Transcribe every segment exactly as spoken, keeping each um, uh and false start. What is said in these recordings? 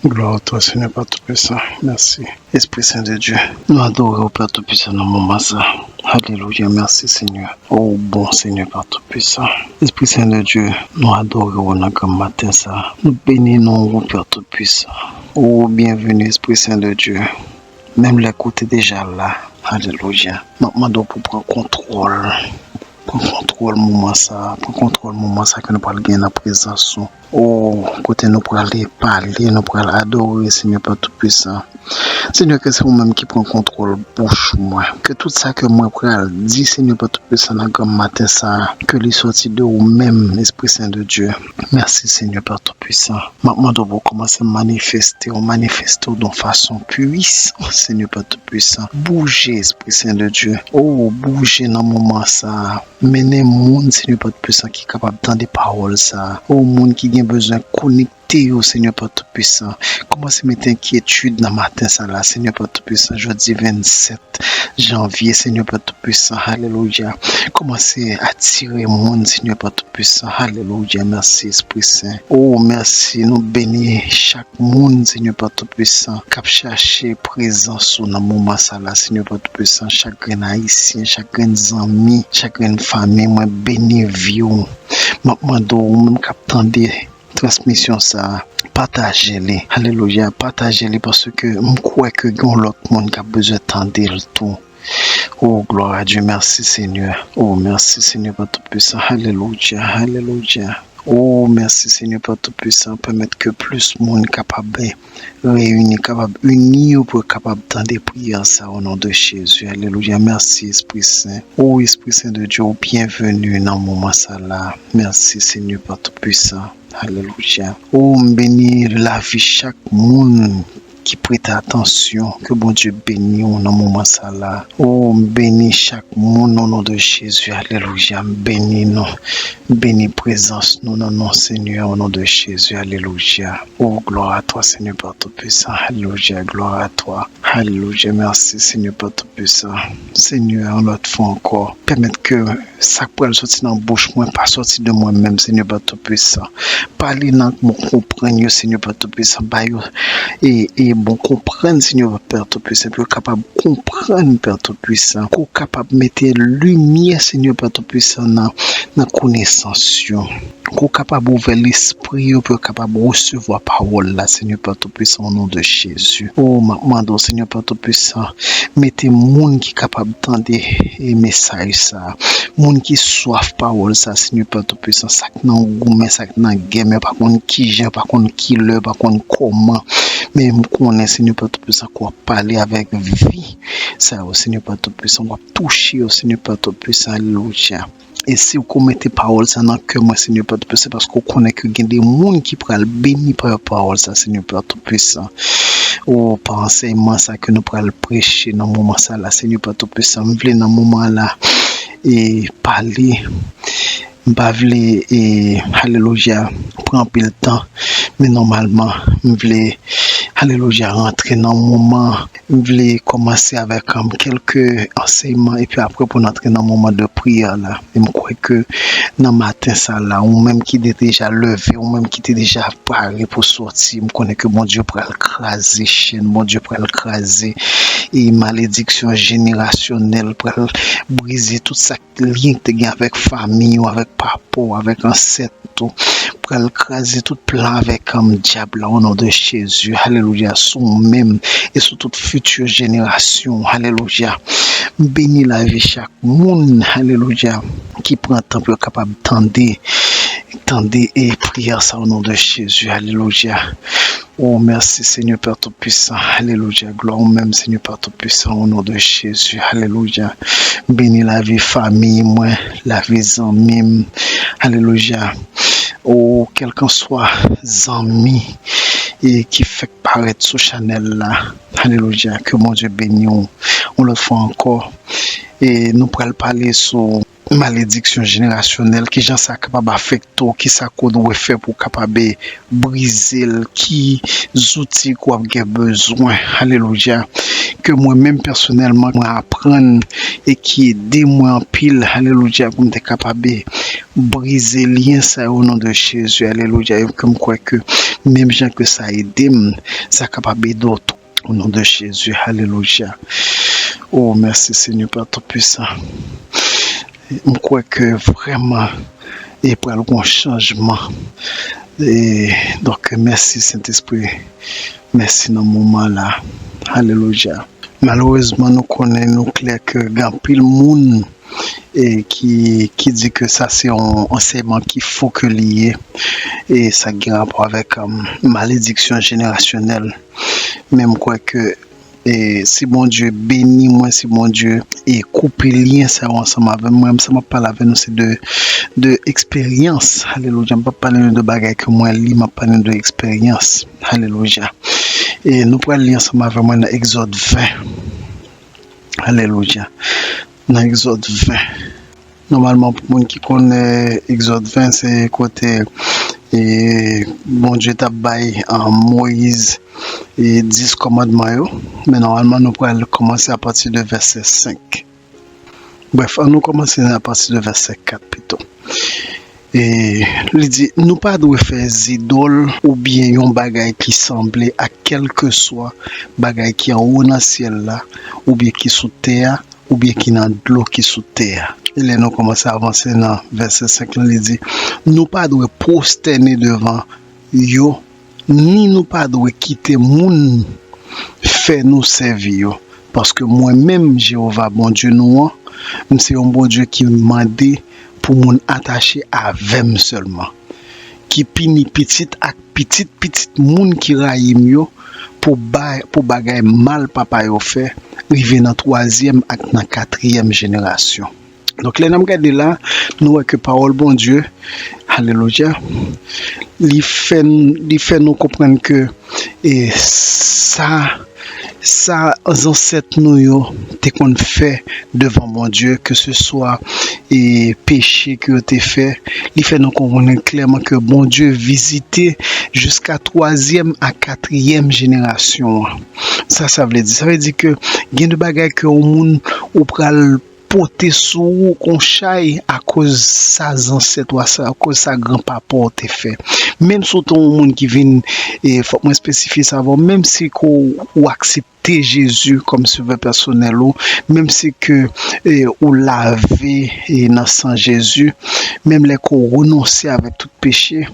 Glwa a twa, Senyè Pè Toupisan. Mèsi. Espri Sen de Dye, nou adore w, Pè Toupisan, nan moman sa. Alelouya, mèsi, Senyè. O, bon Senyè Pè Toupisan. Espri Sen de Dye, nou adore w nan granm maten sa. Nou beni non w, Pè Toupisan. O, byenveni, Espri Sen de Dye. Menm lè ke w te deja la. Alelouya. M ap mande w pou w pran kontwòl. Pran kontwòl moman sa. Pran kontwòl moman sa ke nou pral gen nan prezans ou. O, kote nou pral pale, nou pral adore, Senyè Pè Toupisan. Senyè, ke se ou menm ki pran kontwòl bouch mwen. Ke tout sa ke mwen pral di, Senyè Pè Toupisan, nan granm maten sa, ke li sòti de ou menm, Espri Sen de Dye. Mèsi, Senyè Pè Toupisan. M ap mande w pou w kòmanse manifeste w, manifeste w de yon fason pwisan, Senyè Pè Toupisan. Bouje, Espri Sen de Dye. O, bouje nan moman sa a. Mennen moun, Senyè Pè Toupisan, ki kapab tande pawòl sa a. O, moun ki gen bezwen konekte yo, Senyè Pè Toupisan. Kòmanse mete enkyetid nan maten sa la, Senyè Pè Toupisan, jodi vennsèt janvye, Senyè Pè Toupisan, alelouya. Kòmanse atire moun, Senyè Pè Toupisan, alelouya. Mèsi, Espri Sen. O, mèsi, nou beni chak moun, Senyè Pè Toupisan, k ap chache prezans ou nan moman sa la, Senyè Pè Toupisan, chak grenn Ayisyen, chak grenn zanmi, chak grenn fanmi, mwen beni vi w. M ap mande w, ou menm k ap tande transmisyon sa a, pataje li. Alelouya, pataje li, paske m kwè ke gen yon lòt moun k ap bezwen tande l tou. O, gloire à Dieu, mèsi, Senyè. O, mèsi, Senyè Pè Toupisan. Alelouya, alelouya. O, mèsi, Senyè Pè Toupisan. Pèmèt ke plis moun kapab reyini, kapab ini yo pou yo kapab tande priyè sa, o non de Jezi. Alelouya. Mèsi, Espri Sen. O, Espri Sen de Dye, ou byenveni nan moman sa la. Mèsi, Senyè Pè Toupisan. Alelouya. O, m beni lavi chak moun ki prete atansyon. Ke Bondye beni w nan moman sa la. O, m beni chak moun o non de Jezi. Alelouya. M beni nou. M beni prezans nou nan non Senyè o non de Jezi. Alelouya. O, gloire à toi, Senyè Pè Toupisan. Alelouya. Gloire à toi. Alelouya. Mèsi, Senyè Pè Toupisan. Senyè, yon lòt fwa ankò, pèmèt ke sa k pral sòti nan bouch mwen pa sòti de mwen menm, Senyè Pè Toupisan. Pale nan moun konprann yo, Senyè Pè Toupisan. Ba yo e, e bon konprann, Senyè Pè Toupisan, pou yo kapab konprann, Pè Toupisan. Ke w kapab mete limyè, Senyè Pè Toupisan, nan, nan konesans yo. Ke w kapab ouvè lespri yo pou yo kapab resevwa pawòl la, Senyè Pè Toupisan, o non de Jezi. O, m ap mande w, Senyè Pè Toupisan, mete moun ki kapab tande, e, mesaj sa, moun ki swaf pawòl sa, Senyè Pè Toupisan, sa k nan goumen, sa k nan gè, men pa konn kijan, pa konn kilè, pa konn kòman, men m konnen, Senyè Pè Toupisan, ke w ap pale avèk vi sa yo, Senyè Pè Toupisan, w ap touche yo, Senyè Pè Toupisan, alelouya. E si w ko mete pawòl sa nan kè mwen, Senyè Pè Toupisan, se paske w konnen ke gen de moun ki pral beni pa pawòl sa, Senyè Pè Toupisan. O, pa ansèyman sa ke nou pral preche nan moman sa la, Senyè Pè Toupisan, m vle nan moman la, e pale. M pa vle, e, alelouya, pran anpil tan, men nòmalman, m vle, alelouya, rantre nan moman M vle kòmanse avèk, um, kèlke ansèyman, epi apre pou n antre nan moman de priyè la. E m kwè ke nan maten sa la, ou menm ki te deja leve, ou menm ki te deja pare pou sòti, m konnen ke Bondye pral kraze chèn, Bondye pral kraze e malediksyon jenerasyonèl, pral brize tout sa lyen ki te gen avèk fanmi w, avèk papa w, avèk ansèt ou, pral kraze tout plan avèk, um, dyab la, o non de Jezi. Alelouya. Sou ou menm e sou tout fiti jenerasyon. Alelouya. M beni lavi chak moun, alelouya, ki pran tan pou yo kapab tande, tande e priyè sa, o non de Jezi. Alelouya. O, mèsi, Senyè Pè Toupisan. Alelouya. Glwa ou menm, Senyè Pè Toupisan, o non de Jezi. Alelouya. Beni lavi fanmi mwen, lavi zanmi m. Alelouya. O, kèlkanswa zanmi e ki fèk parèt sou chanèl la. Alelouya, ke Bondye beni w yon lòt fwa ankò. E nou pral pale sou malediksyon jenerasyonèl, kijan sa kapab afekte w, kisa ke w dwe fè pou w kapab brize l, ki zouti ke w ap gen bezwen. Alelouya. Ke mwen menm pèsonèlman, mwen aprann e ki ede mwen anpil, alelouya, pou m te kapab brize lyen sa yo, o non de Jezi, alelouya. E ke m kwè ke menm jan ke sa ede m, sa kapab ede w tou, o non de Jezi, alelouya. O, mèsi, Senyè, Pè Toupisan. M kwè ke vrèman, e pral gen yon chanjman. E, donk, mèsi, Sentespri. Mèsi nan moman la. Alelouya. Malerezman, nou konnen, nou klè ke gen anpil moun, e, ki, ki di ke sa se yon ansèyman ki fo ke li ye. E sa gen rapò avèk, um, malediksyon jenerasyonèl. Men m kwè ke, e, si Bondye beni mwen, si Bondye, e, koupe lyen sa yo ansanm avè m, mwen, sa m ap pale avè nou, se de, de eksperyans. Alelouya. M p ap pale nou de bagay ke mwen li, m ap pale nou de eksperyans. Alelouya. E nou pral li ansanm avè mwen nan Egzòd ven. Alelouya. Nan Egzòd ven. Nòmalman, pou moun ki konnen Egzòd ven, se kote, e, Bondye t ap bay, e, Moyiz, e, dis kòmandman yo. Men nòmalman, nou pral kòmanse apati de vèsè senk. Brèf, ann nou kòmanse apati de vèsè kat pito. E li di, nou pa dwe fè zidòl oubyen yon bagay ki sanble ak kèlkeswa bagay ki anwo nan syèl la, oubyen ki sou tè a, oubyen ki nan dlo ki sou tè a. E lè nou kòmanse avanse nan vèsè senk lan, li di, nou pa dwe pwostène devan yo, ni nou pa dwe kite moun fè nou sèvi yo. Paske mwen menm, Jewova, Bondye nou an, m se yon Bondye ki mande pou moun atache avè m sèlman, ki pini pitit ak pitit pitit moun ki rayi m yo pou ba-, pou bagay mal papa yo fè, rive nan twazyèm ak nan katriyèm jenerasyon. Donk, lè n ap gade la, nou wè ke pawòl Bondye, alelouya, li fè n, li fè nou konprann ke, e, sa, sa zansèt nou yo te konn fè devan Bondye, ke se swa, e, peche ke yo te fè, li fè nou konprann klèman ke Bondye vizite jiska twazyèm a katriyèm jenerasyon an. Sa, sa vle di, sa vle di ke gen de bagay ke yon moun ou pral pote sou ou kon chay akoz sa zansèt ou a, sa, akoz sa granpapa w te fè. Menm si w te yon moun ki vin, e, fòk mwen espesifye sa avè w, menm si ke w, ou aksepte Jezi kòm sovè pèsonèl ou, menm si ke, e, ou lave, e, nan san Jezi, menm lè ke w renonse avèk tout peche,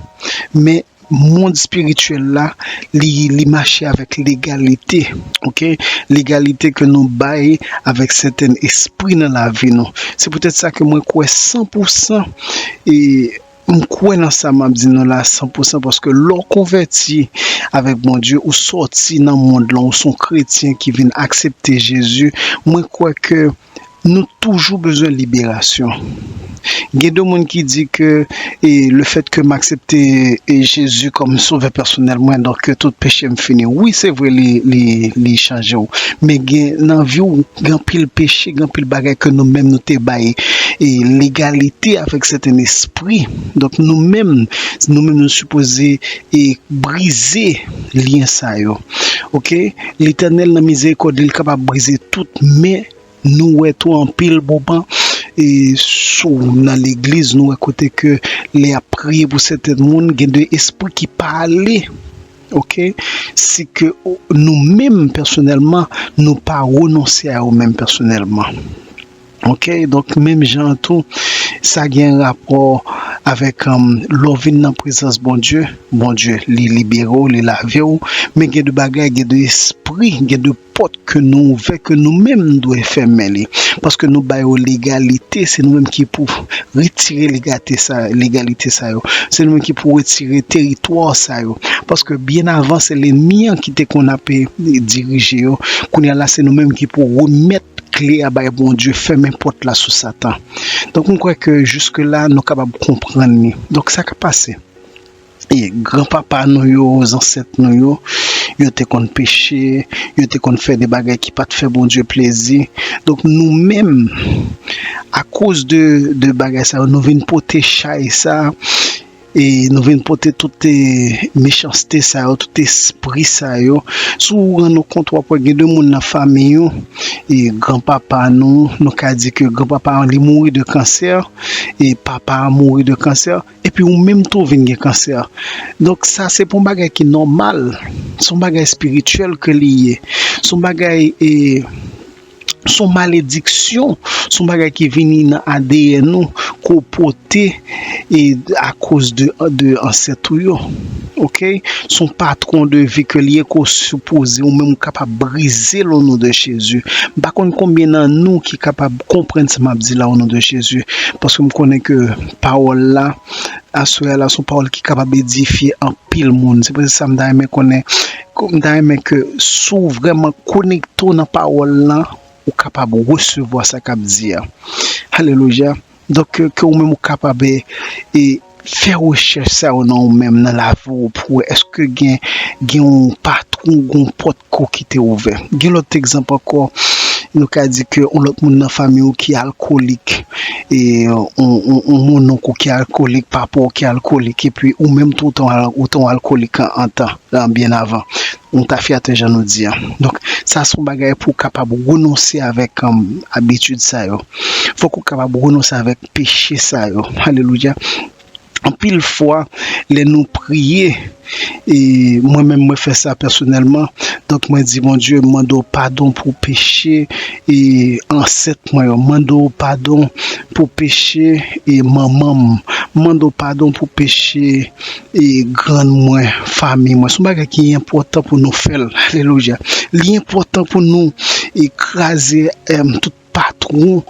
men mond espirityèl la, li, li mache avèk legalite, oke? Legalite ke nou bay avèk sèten espri nan lavi nou. Se poutèt sa ke mwen kwè san pou san, e m kwè nan sa m ap di nou la san pou san, paske lè w konvèti avèk Bondye, ou sòti nan mond lan, ou se yon kretyen ki vin aksepte Jezi, mwen kwè ke nou toujou bezwen liberasyon. Gen de moun ki di ke, e, le fèt ke m aksepte, e, Jezi kòm sovè pèsonèl mwen, donk ke tout peche m fini. Wi, se vre, li, li, li chanje w. Men gen nan vi w, gen anpil peche, gen anpil bagay ke nou menm nou te bay, e, legalite avèk sèten espri. Donk nou menm, nou menm nou sipoze, e, brize lyen sa yo. Oke? Letènèl nan mizerikòd li, li kapab brize tout, men nou wè tou anpil moman, e, sou, nan legliz, nou wè kote ke lè y ap priye pou sèten moun, gen de espri ki pa ale, oke, si ke nou menm pèsonèlman, nou pa renonse a yo menm pèsonèlman. Oke, donk, menm jan an tou, sa gen rapò avèk, um, lè w vin nan prezans Bondye, Bondye, li libere w, li lave w, men gen de bagay, gen de espri, gen de pòt ke nou ouvè, ke nou menm nou dwe fèmen li. Paske nou ba yo legalite, se nou menm ki pou retire legalite sa, legalite sa yo. Se nou menm ki pou retire teritwa sa yo. Paske byen avan, se lènmi an ki te konn ape dirije yo. Kounye a la, se nou menm ki pou remèt kle a bay Bondye, fèmen pòt la sou Satan. Donk, m kwè ke jiske la, nou kapab konprann li. Donk, sa k ap pase? e granpapa nou yo, zansèt nou yo, yo te konn peche, yo te konn fè de bagay ki pa t fè Bondye plezi. Donk, nou menm, akoz de, de bagay sa yo, nou vin pote chay sa, e nou vin pote tout e, mechanste sa yo, tout espri sa yo. Si w rann ou kont, w ap wè gen de moun nan fanmi w, e granpapa nou, nou ka di ke granpapa an li mouri de kansè, e papa an mouri de kansè, epi ou menm tou vin gen kansè. Donk, sa se pa yon bagay ki nòmal. Se yon bagay espirityèl ke li ye. Se yon bagay, e, se yon malediksyon. Se yon bagay ki vini nan A D N ou, ke w pote, e, akoz de, de ansèt ou yo. Oke? Se yon patwon de vi ke li ye, ke w sipoze ou menm ou kapab brize l o non de Jezi. M pa konn konbyen nan nou ki kapab konprann sa m ap di la o non de Jezi. Paske m konnen ke pawòl la, aswè a la, se yon pawòl ki kapab edifye anpil moun. Se pou sa m ta renmen konnen, m ta renmen ke si w vrèman konekte w nan pawòl lan, ou kapab resevwa sa k ap di a. Alelouya. Donk, ke, ke ou menm ou kapab, e, e, fè rechèch sa yo nan ou menm, nan lavi w, pou wè èske gen, gen yon patwon, gen yon pòt ke w kite ouvè. Gen lòt egzanp ankò, nou ka di ke yon lòt moun nan fanmi w ki alkolik, e yon, yon, yon monnonk ou ki alkolik, papa w ki alkolik, epi ou menm tou, ou te yon al-, ou te yon alkolik an, antan, an, byen avan. Yon tafyatè, jan nou di a. Donk, sa se yon bagay pou w kapab renonse avèk, um, abitid sa yo. Fòk ou kapab renonse avèk peche sa yo. Alelouya. Anpil fwa, lè nou priye, e mwen menm, mwen fè sa pèsonèlman. Donk, mwen di, Bondye, m mande w padon pou peche, e ansèt mwen yo. M mande w padon pou peche, e manman m. M mande w padon pou peche, e grann mwen, fanmi mwen. Se yon bagay ki enpòtan pou nou fè l. Alelouya. Li enpòtan pou nou, e, kraze, em, tout patwon,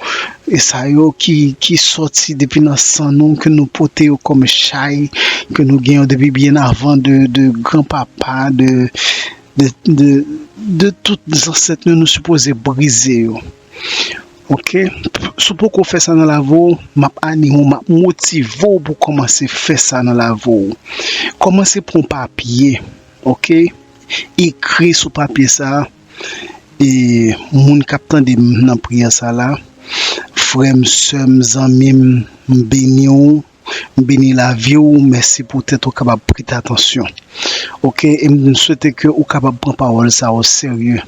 e sa yo ki, ki sòti depi nan san nou, ke nou pote yo kòm chay, ke nou gen yo depi byen avan de, de granpapa, de, de, de, de tout zansèt nou, nou sipoze brize yo. Oke? Si w poko fè sa nan lavi w, m ap anime w, m ap motive w pou w kòmanse fè sa nan lavi w. Kòmanse pran papye, oke? Ekri sou papye sa a, e moun k ap tande m nan priyè sa la, frè m, sè m, zanmi m, m beni w, m beni lavi w, mèsi poutèt ou kapab prete atansyon. Oke, e m swete ke ou kapab pran pawòl sa o serye.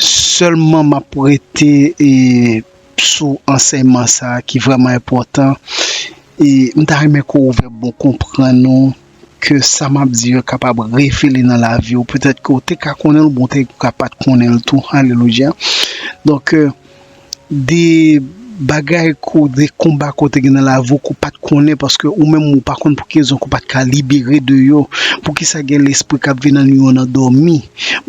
Sèlman m ap rete, e, sou ansèyman sa a ki vrèman enpòtan. E m ta renmen ke w ouvè bon konprann ou, ke sa m ap di yo kapab revele nan lavi w. Petèt ke w te ka konnen l, oubyen w te ka pa t konnen l tou. Alelouya. Donk, e, de bagay ke w, de konba ke w te gen nan lavi w ke w pa t konnen, paske ou menm ou pa konn pou ki rezon ke w pa t ka libere de yo. Poukisa gen lespri k ap vin nan nwi w nan dòmi?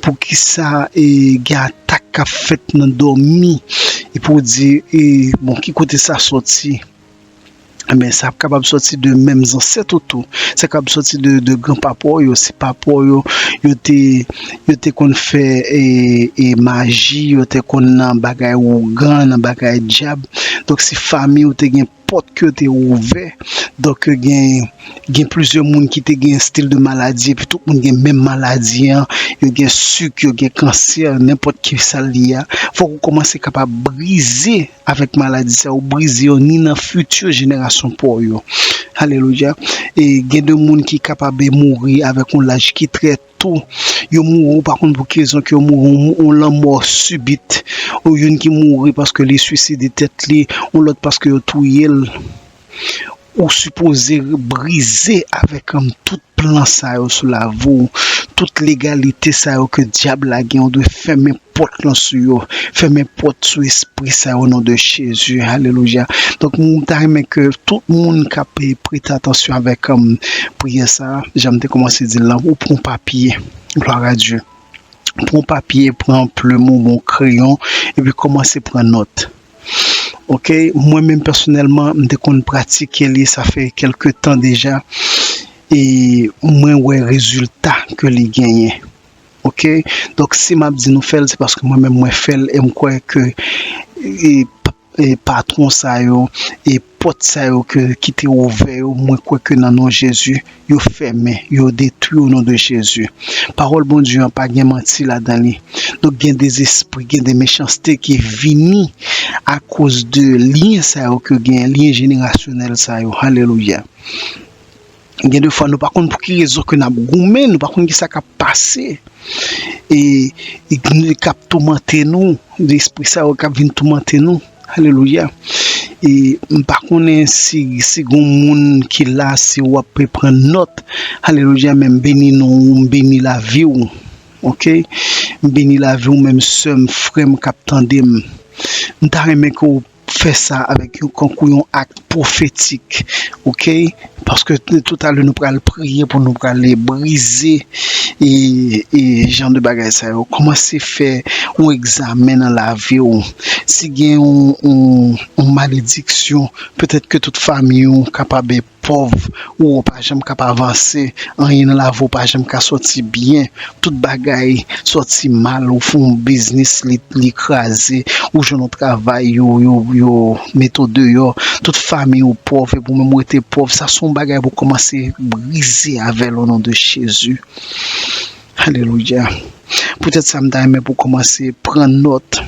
Poukisa, e, gen atak k ap fèt nan dòmi? Epi w di, e, bon, ki kote sa sòti? Ebyen, sa kapab sòti de menm zansèt ou tou. Sa kapab sòti de, de granpapa w yo, si papa w yo, yo te, yo te konn fè, e, e, maji, yo te konn nan bagay ougan, nan bagay dyab. Donk, si fanmi w te gen pòt ke yo te ouvè, donk, gen, gen plizyè moun ki te gen estil de maladi, epi tout moun gen menm maladi an, yo gen sik, yo gen kansè, nenpòt ki sa l ye a, fòk ou kòmanse kapab brize avèk maladi sa yo, brize yo ni nan fiti jenerasyon pa w yo. Alelouya. E gen de moun ki kapab mouri avèk yon laj ki trè to. Yo mouri, ou pa konn pou ki rezon ke yo mouri, yon, yon lanmò sibit. Ou youn ki mouri paske li swiside tèt li, yon lòt paske yo touye l. Ou sipoze brize avèk, um, tout plan sa yo sou lavi w, tout legalite sa yo ke dyab la gen, ou dwe fèmen pòt lan sou yo, fèmen pòt sou espri sa yo o non de Jezi. Alelouya. Donk, m ta renmen ke tout moun k ap, e, prete atansyon avèk, um, priyè sa a, jan m te kòmanse di l lan, ou pran papye. Gloire à Dieu. Pran papye, pran plim ou, bon kreyon, epi kòmanse pran nòt. Oke, mwen menm pèsonèlman, m te konn pratike li, sa fè kèlke tan deja, e mwen wè rezilta ke li genyen. Oke, donk si m ap di nou fè l, se paske mwen menm mwen fè l, e m kwè ke, e, p-, e patwon sa yo, e pòt sa yo ke, ki te ouvè yo, mwen kwè ke nan non Jezi, yo fèmen, yo detwi o non de Jezi. Pawòl Bondye an pa gen manti ladan li. Donk, gen de zespri, gen de mechanste ki vini akoz de lyen sa yo ke gen, lyen jenerasyonèl sa yo. Alelouya. Gen de fwa nou pa konn pou ki rezon ke n ap goumen, nou pa konn ki sa k ap pase. E, e k ap toumante nou, lespri sa yo k ap vin toumante nou. Alelouya. E m pa konnen si, si gon moun ki la, si w ap pran nòt. Alelouya, men m beni non w, m beni lavi w. Oke? M beni lavi w, menm sè m, frè m k ap tande m. M ta renmen ke w fè sa avèk yon, kankou yon ak pwofetik. Oke? Paske toutalè nou pral priye pou nou prale brize e, e jan de bagay sa yo. Kòmanse fè yon egzamen nan lavi w. Si gen yon, yon, yon malediksyon, petèt ke tout fanmi w kapab pòv, ou w pa janm kab avanse, anyen nan lavi w pa janm ka sòti byen, tout bagay sòti mal, ou fè yon biznis, li, li kraze, ou jwenn yon travay, yo, yo, yo mete w deyò, tout fanmi w pòv, epi ou menm ou rete pòv, sa se yon bagay pou kòmanse brize avè l o non de Jezi. Alelouya. Poutèt sa, m ta renmen pou kòmanse pran nòt.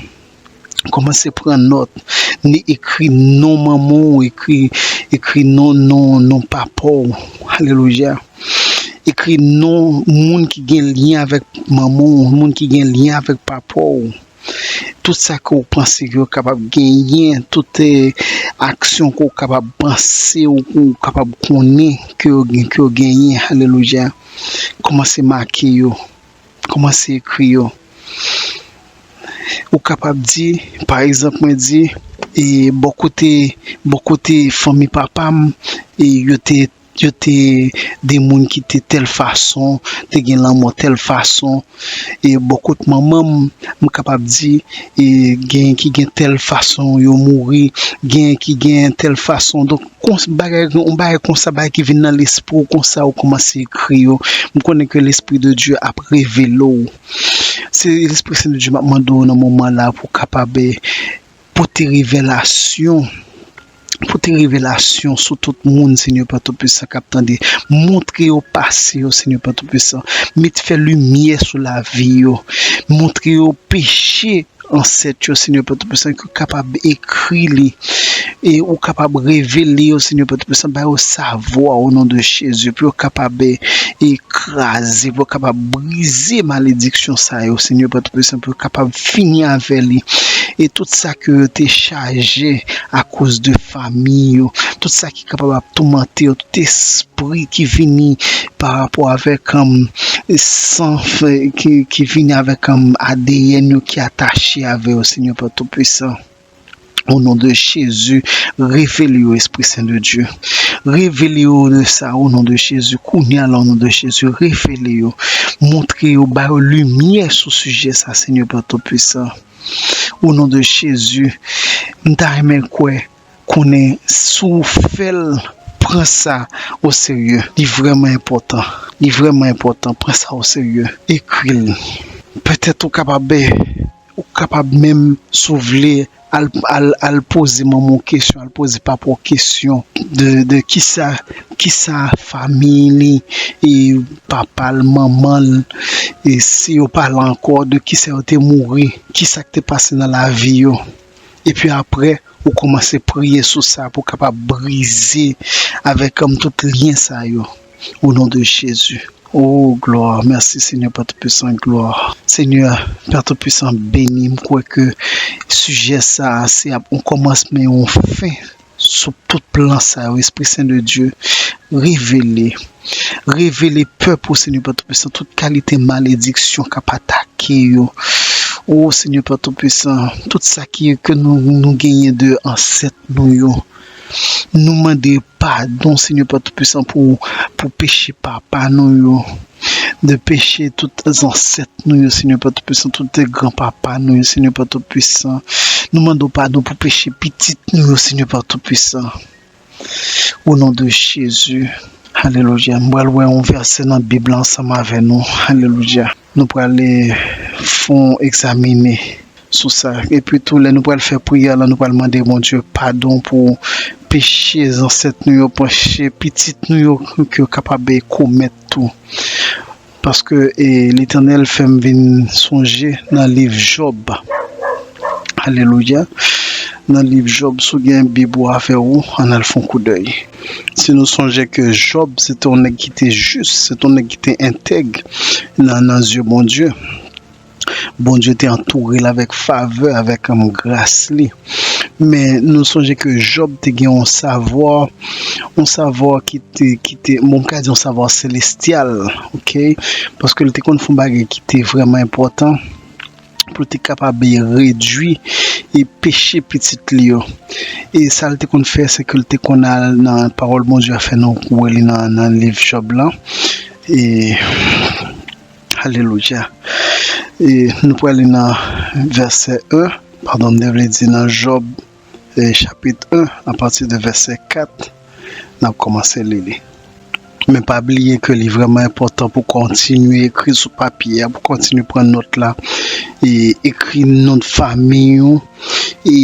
Kòmanse pran nòt. Ni ekri non manman w, ekri, ekri non, non, non papa w. Alelouya. Ekri non moun ki gen lyen avèk manman w, moun ki gen lyen avèk papa w. Tout sa ke w panse ke yo kapab genyen, tout, eh, aksyon ke w kapab panse ou ke w kapab konnen ke yo gen, ke yo genyen. Alelouya. Kòmanse make yo. Kòmanse ekri yo. Ou kapab di, pa egzanp, mwen di, e bò kote, bò kote fanmi papa m, e yo te, yo te de moun ki te tèl fason, te gen lanmò tèl fason, e bò kote manman m, m kapab di, e gen ki gen tèl fason yo mouri, gen ki gen tèl fason. Donk, kons-, bagay, yon bagay konsa, bagay ki vin nan lespri w konsa, ou kòmanse ekri yo. M konnen ke Lespri de Dye ap revele w. Se Lespri Sen de Dye m ap mande w nan moman la pou kapab, eh, pote revelasyon. Pote revelasyon sou tout moun, Senyè Pè Toupisan, k ap tande. Montre yo pase yo, Senyè Pè Toupisan. Met fè limyè sou lavi yo. Montre yo peche ansèt yo, Senyè Pè Toupisan, ke w kapab ekri li. E ou kapab revele yo, Senyè Pè Toupisan, ba yo savwa o non de Jezi, pou yo kapab, e, kraze, pou yo kapab brize malediksyon sa yo, Senyè Pè Toupisan, pou yo kapab fini avè li. E tout sa ke yo te chaje akoz de fanmi yo, tout sa ki kapab ap toumante yo, tout espri ki vini pa rapò avèk, um, san, ki, ki vini avèk, um, A D N yo ki atache avè yo, Senyè Pè Toupisan. O non de Jezi, revele yo, Espri Sen de Dye. Revele yo de sa, o non de Jezi. Kounye a la, o non de Jezi, revele yo. Montre yo, ba yo limyè sou sijè sa, Senyè Pè Toupisan. O non de Jezi, m ta renmen kwè konnen si w fè l, pran sa o serye. Li vrèman enpòtan. Li vrèman enpòtan. Pran sa o serye. Ekri l. Petèt ou kapab, ou kapab menm, si w vle, al, al, al poze manman w kesyon, al poze papa w kesyon de, de kisa, kisa fanmi li, e papa l, manman l, e si yo pa la ankò, de kisa yo te mouri, kisa k te pase nan lavi yo. Epi apre, ou kòmanse priye sou sa pou w kapab brize avèk, um, tout lyen sa yo. O non de Jezi. O, glwa. Mèsi, Senyè Pè Toupisan, glwa. Senyè Pè Toupisan, beni. M kwè ke sijè sa a, se ap yon kòmansman, yon fen sou tout plan sa yo. Espri Sen de Dye, revele. Revele pèp ou, Senyè Pè Toupisan, tout kalite malediksyon k ap atake yo. O, Senyè Pè Toupisan, tout sa ki, ke nou, nou genyen de ansèt nou yo. Nou mande padon, Senyè Pè Toupisan, pou, pou peche papa nou yo, de peche tout zansèt nou yo, Senyè Pè Toupisan, tout granpapa nou yo, Senyè Pè Toupisan. Nou mande w padon pou peche pitit nou yo, Senyè Pè Toupisan. O non de Jezi. Alelouya. M pral wè yon vèsè nan Bib la ansanm avè nou. Alelouya. Nou pral fè yon egzamine sou sa. Epi tou, lè nou pral fè priyè la, nou pral mande Bondye padon pou peche zansèt nou yo, peche pitit nou yo, ke yo kapab komèt tou. Paske, e, Letènèl fè m vin sonje nan liv Jòb. Alelouya. Nan liv Jòb, si w gen Bib ou avè w, ann al fè yon koudèy. Si nou sonje ke Jòb, se te yon nèg ki te jis, se te yon nèg ki te entèg nan, nan zye Bondye. Bondye te antoure l avèk favè, avèk, um, gras li. Men nou sonje ke Jòb te gen yon savwa, yon savwa ki te, ki te, bon, m ka di yon savwa selestyal, oke? Paske l te konn fè yon bagay ki te vrèman enpòtan pou l te kapab redui e peche pitit li yo. E sa l te konn fè, se ke l te konn al nan pawòl Bondye a, fè nou wè li nan, nan liv Jòb la. E, alelouya. E nou prale nan vèsè en, padon, m te vle di nan Jòb, e, chapit en, apati de vèsè kat, n ap kòmanse li li. Men pa bliye ke li vrèman enpòtan pou kontinye ekri sou papye a, pou kontinye pran nòt la, e ekri non fanmi w, e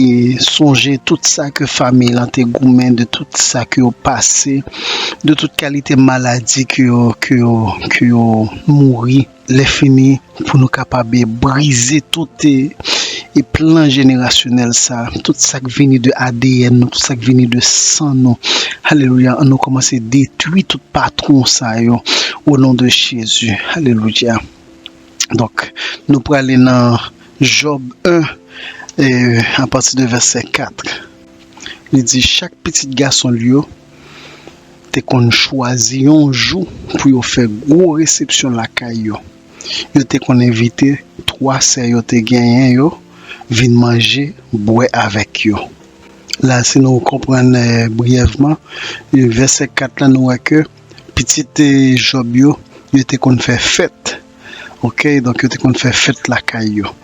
sonje tout sa ke fanmi lan te goumen, de tout sa ke yo pase, de tout kalite maladi ke yo, ke yo, ke yo mouri. Lè fini, pou nou kapab brize tout, e, e plan jenerasyonèl sa, tout sa k vini de A D N nou, tout sa k vini de san nou. Alelouya, ann nou kòmanse detwi tout patwon sa yo, o non de Jezi. Alelouya. Donk, nou prale nan Jòb en, e, apati de vèsè kat. Li di, chak pitit gason l yo te konn chwazi yon jou pou yo fè gwo resepsyon lakay yo. Yo te konn envite twa sè yo te genyen yo vin manje, bwè avèk yo. La, si nou konprann, eh, briyèvman, eh, vèsè kat la, nou wè ke pitit, eh, Jòb yo, yo te konn fè fèt. Oke, donk yo te konn fè fèt lakay yo.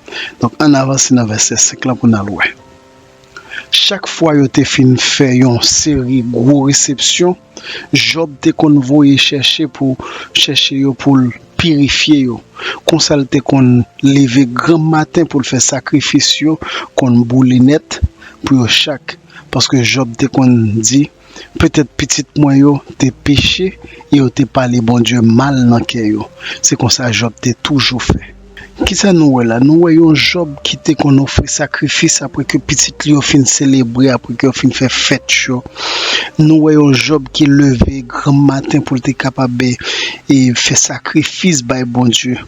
Donk, ann avanse nan vèsè senk la pou n al wè. Chak fwa yo te fin fè yon seri gwo resepsyon, Jòb te konn voye chèche pou, chèche yo pou l pirifye yo. Konsa, l te konn leve granmmaten pou l fè sakrifis yo, konn boule nèt pou yo chak. Paske Jòb te konn di, petèt pitit mwen yo te peche e yo te pale Bondye mal nan kè yo. Se konsa Jòb te toujou fè. Kisa nou wè la? Nou wè yon Jòb ki te konn ofri sakrifis apre ke pitit li yo fin selebre, apre ke yo fin fè fèt yo. Nou wè yon Jòb ki leve granmmaten pou l te kapab, e, fè sakrifis bay Bondye.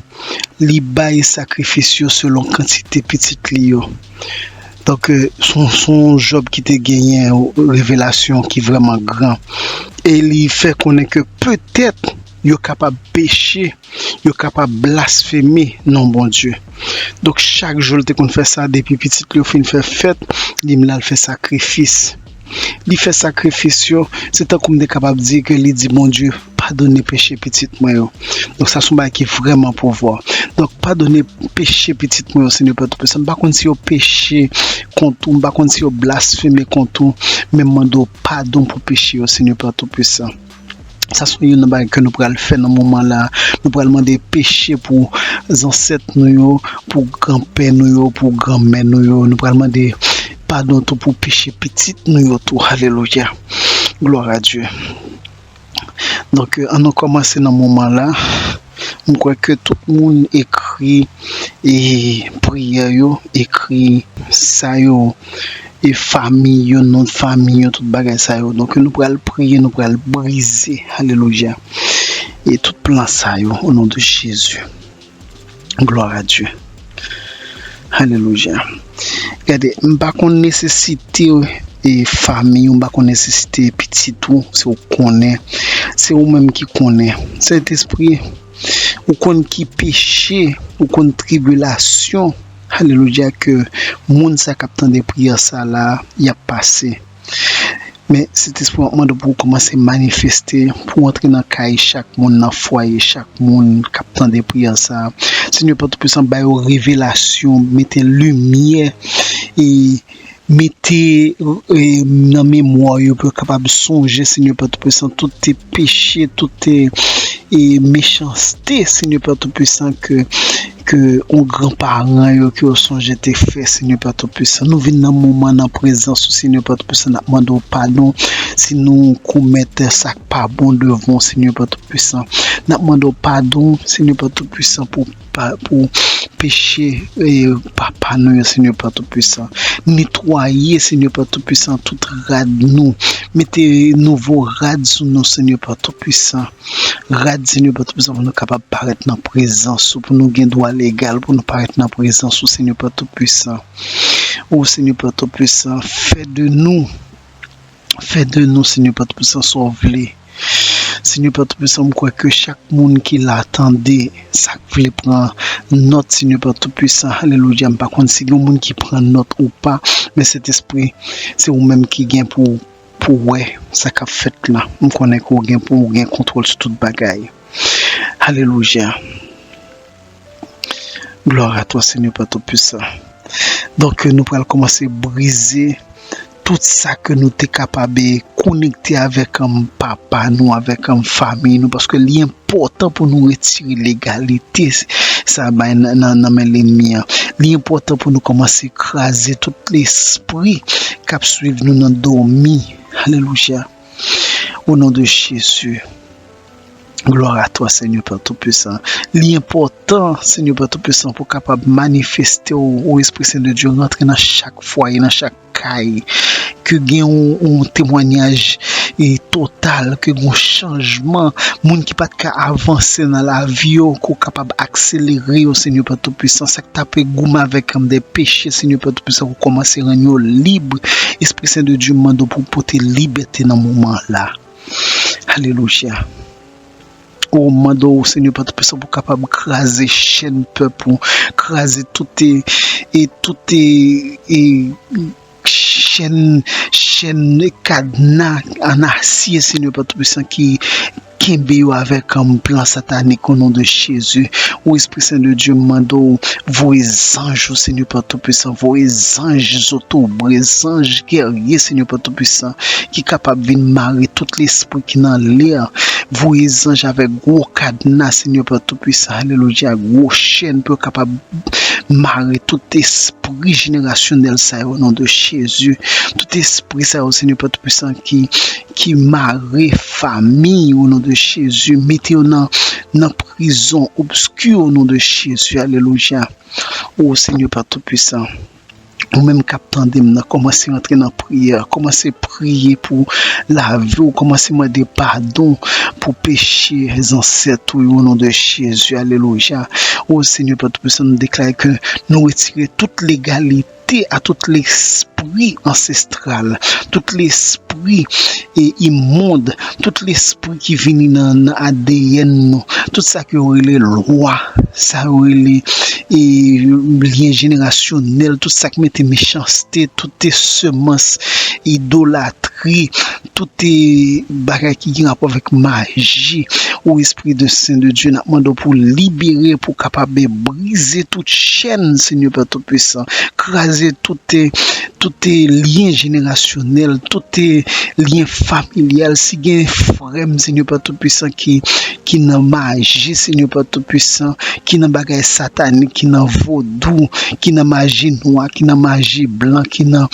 Li bay sakrifis yo selon kantite pitit li yo. Donk, e, se yon, se yon Jòb ki te genyen revelasyon ki vrèman gran. E li fè konnen ke petèt yo kapab peche, yo kapab blasfeme non Bondye. Donk, chak jou, l te konn fè sa, depi pitit li yo fin fè fèt, li menm l al fè sakrifis. Li fè sakrifis yo, se tankou m te kapab di ke li di Bondye, padone peche pitit mwen yo. Donk, sa se yon bagay ki vrèman pouvwa. Donk, padone peche pitit mwen yo, Senyè Pè Toupisan. M pa konn si yo peche kont ou, m pa konn si yo blasfeme kont ou, men m mande w padon pou peche yo, Senyè Pè Toupisan. Sa se youn nan bagay ke nou pral fè nan moman la. Nou pral mande peche pou zansèt nou yo, pou granpè nou yo, pou granmè nou yo. Nou pral mande padon tou pou peche pitit nou yo tou. Alelouya. Glwa a Dye. Donk, ann nou kòmanse nan moman la. M kwè ke tout moun ekri, e, priyè yo, ekri sa yo, e, fanmi yo, non fanmi yo, tout bagay sa yo. Donk, nou pral priye, nou pral brize, alelouya, e tout plan sa yo, o non de Jezi. Glwa a Dye. Alelouya. Gade, m pa konn nesesite, e, fanmi w, m pa konn nesesite pitit ou, se ou konnen. Se ou menm ki konnen. Sentespri, ou konn ki peche, ou konn tribilasyon, alelouya, ke moun sa k ap tande priyè sa la, y ap pase. Men, Sentespri, m ap mande w pou w kòmanse manifeste, pou w antre nan kay chak moun, nan fwaye chak moun k ap tande priyè sa a. Senyè Pè Toupisan, ba yo revelasyon, mete limyè, e mete, e, nan memwa yo, pou yo kapab sonje, Senyè Pè Toupisan, tout te peche, tout te e mechanste, Senyè Pè Toupisan, ke ke yon granparan yo, ke yo sonje te fè, Senyè Pè Toupisan. Nou vin nan moman nan prezans ou, Senyè Pè Toupisan, n ap mande w padon si nou komèt sa k pa bon devan w, Senyè Pè Toupisan. N ap mande w padon, Senyè Pè Toupisan, pou pa- pou peche e papa nou yo, Senyè Pè Toupisan. Netwaye, Senyè Pè Toupisan, tout rad nou. Mete nouvo rad sou nou, Senyè Pè Toupisan. Rad, Senyè Pè Toupisan, pou nou kapab parèt nan prezans ou, pou nou gen dwa legal pou nou parèt nan prezans ou, Senyè Pè Toupisan. O Senyè Pè Toupisan, fè de nou, fè de nou, Senyè Pè Toupisan, sa w vle. Senyè Pè Toupisan, m kwè ke chak moun ki la tande sa k vle pran nòt, Senyè Pè Toupisan, alelouya, m pa konn si gen moun ki pran nòt ou pa, men Sentespri, se ou menm ki gen pou pou wè sa k ap fèt la. M konnen ke w gen pou w gen kontwòl sou tout bagay. Alelouya. Gloire à toi, Seigneur Père Tout-Puissant. Donk, nou pral kòmanse brize tout sa ke nou te kapab konekte avèk, um, papa nou, avèk, um, fanmi nou, paske li enpòtan pou nou retire legalite sa bay nan, nan, nan men lènmi an. Li enpòtan pou nou kòmanse kraze tout lespri k ap swiv nou nan dòmi. Alelouya. Au nom de Jésus. Gloire à toi, Seigneur Père Tout-Puissant. Li enpòtan, Seigneur Père Tout-Puissant, pou kapab manifeste w, o Espri Sen de Dye, rantre nan chak fwaye, nan chak kay, ke gen yon, yon temwanyaj e total, ke gen yon chanjman, moun ki pa t ka avanse nan lavi yo, ke w kapab akselere yo, Senyè Pè Toupisan, sa k t ape goumen avèk de peche, Senyè Pè Toupisan, pou kòmanse rann yo lib. Espri Sen de Dye, m mande w pou w pote libète nan moman la. Alelouya. O, m mande w, Senyè Pè Toupisan, pou w kapab kraze chèn pèp ou, kraze tout e, e tout e, e chèn, chèn kadna an asye, Senyè Pè Toupisan, ki kenbe yo avèk, um, plan satanik, o non de Jezi. O Espri Sen de Dye, m mande w, voye zanj ou, Senyè Pè Toupisan, voye zanj zotobre, zanj gèrye, Senyè Pè Toupisan, ki kapab vin mare tout lespri ki nan lè. Voye zanj avèk gwo kadna, Senyè Pè Toupisan, alelouya, gwo chèn pou yo kapab mare tout espri jenerasyonèl sa yo, o non de Jezi. Tout espri sa yo, Senyè Pè Toupisan, ki, ki mare fanmi, o non de Jezi. Mete yo nan, nan prizon obski, o non de Jezi, alelouya. O Senyè Pè Toupisan, ou menm k ap tande m nan, kòmanse rantre nan priyè, kòmanse priye pou lavi w, kòmanse mande padon pou peche zansèt ou yo, o non de Jezi, alelouya. O Senyè Pè Toupisan, nou deklare ke nou retire tout legalite a tout lespri ansestral, tout lespri e imonn, tout lespri ki vini nan, nan A D N nou, tout sa ke yo rele lwa, sa yo rele e lyen jenerasyonèl, tout sa k mete mechanste, tout e semans idolatri, tout e bagay ki gen rapò avèk maji, o Espri de Sen de Dye, n ap mande w pou libere, pou kapab brize tout chèn, Senyè Pè Toupisan, kraze tout e, tout e lyen jenerasyonèl, tout e lyen familyal. Si gen frè m, Senyè Pè Toupisan, ki, ki nan maji, Senyè Pè Toupisan, ki nan bagay satanik, ki nan vodou, ki nan maji nwa, ki nan maji blan, ki nan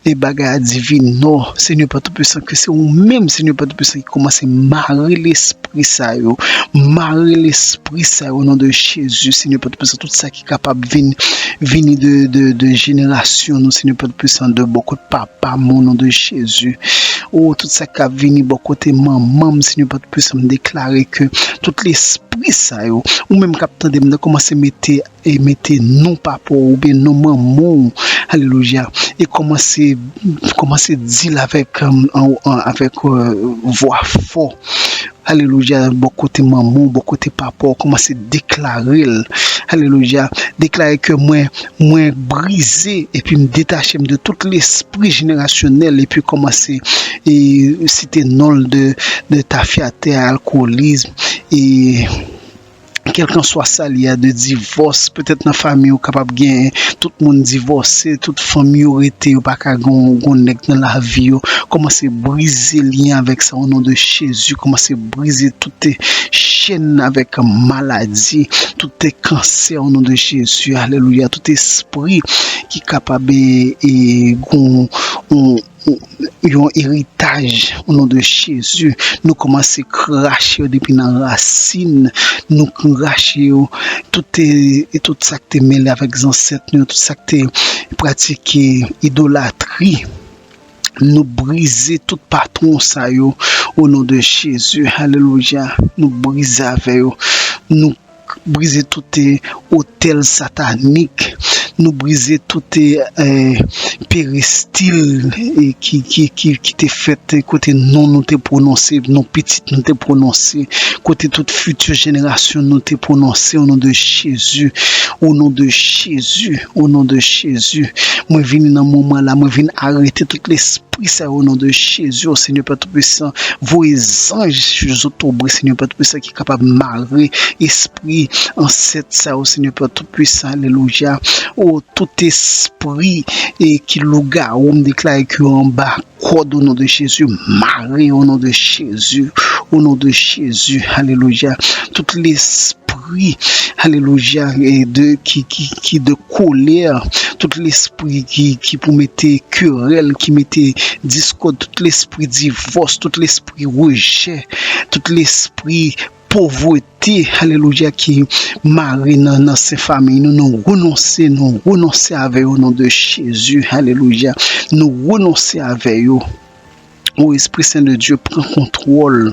e bagay adivinò, Senyè Pè Toupisan, ke se ou menm, Senyè Pè Toupisan, ki kòmanse mare lespri sa yo, mare lespri sa yo, o non de Jezi, Senyè Pè Toupisan, tout sa ki kapab vin, vini de, de, de jenerasyon nou, Senyè Pè Toupisan, de bò kote papa m, o non de Jezi. O, tout sa k ap vini bò kote manman m, Senyè Pè Toupisan, m deklare ke tout lespri sa yo, ou menm k ap tande m nan, kòmanse mete e mete non papa w oubyen non manman w, alelouya, e kòmanse, kòmanse di l avèk, um, an, an, avèk, euh, vwa fò, alelouya, bò kote manman w, bò kote papa w, kòmanse deklare l, alelouya, deklare ke mwen, mwen brize, epi m detache m de tout lespri jenerasyonèl, epi kòmanse e site non l de, de tafyatè, alkolism, e kèlkanswa sa li a, de divòs, petèt nan fanmi ou kapab gen tout moun divòse, tout fanmi yo rete, yo pa ka gon, gon nèg nan lavi yo. Kòmanse brize lyen avèk sa, o non de Jezi. Kòmanse brize tout chèn avèk maladi, tout kansè, o non de Jezi. Alelouya. Tout espri ki kapab e, e, gon, yon eritaj, o non de Jezi. Nou kòmanse krache yo depi nan rasin. Nou krache yo, tout, e, tout sa k te mele avèk zansèt nou yo, tout sa k te pratike idolatri. Nou brize tout patwon sa yo, o non de Jezi. Alelouya. Nou brize avè yo. Nou brize tout, e, otèl satanik. Nou brize tout, e, e, peristil, e, ki, ki, ki, ki te fèt, e, kote non nou te pwononse, non pitit nou te pwononse, kote tout fiti jenerasyon nou te pwononse, o non de Jezi, o non de Jezi, o non de Jezi. Mwen vini nan moman la, mwen vin arete tout lespri sa yo, o non de Jezi, o Senyè Pè Toupisan, voye zanj zotobre, Senyè Pè Toupisan, ki kapab mare espri ansèt sa yo, Senyè Pè Toupisan, alelouya. O tout espri, e, ki lougawou, m deklare ke yo anba kòd, o non de Jezi, mare, o non de Jezi, o non de Jezi, alelouya. Tout lespri, alelouya, e de, ki, ki, ki de kolè, tout lespri ki, ki pou mete kerèl, ki mete diskòd, tout lespri divòs, tout lespri rejè, tout lespri povrete, alelouya, ki mare nan, nan sen fanmi nou, nou renonse, nou renonse avè yo, o non de Jezi, alelouya, nou renonse avè yo. O Espri Sen de Dye, pran kontwòl.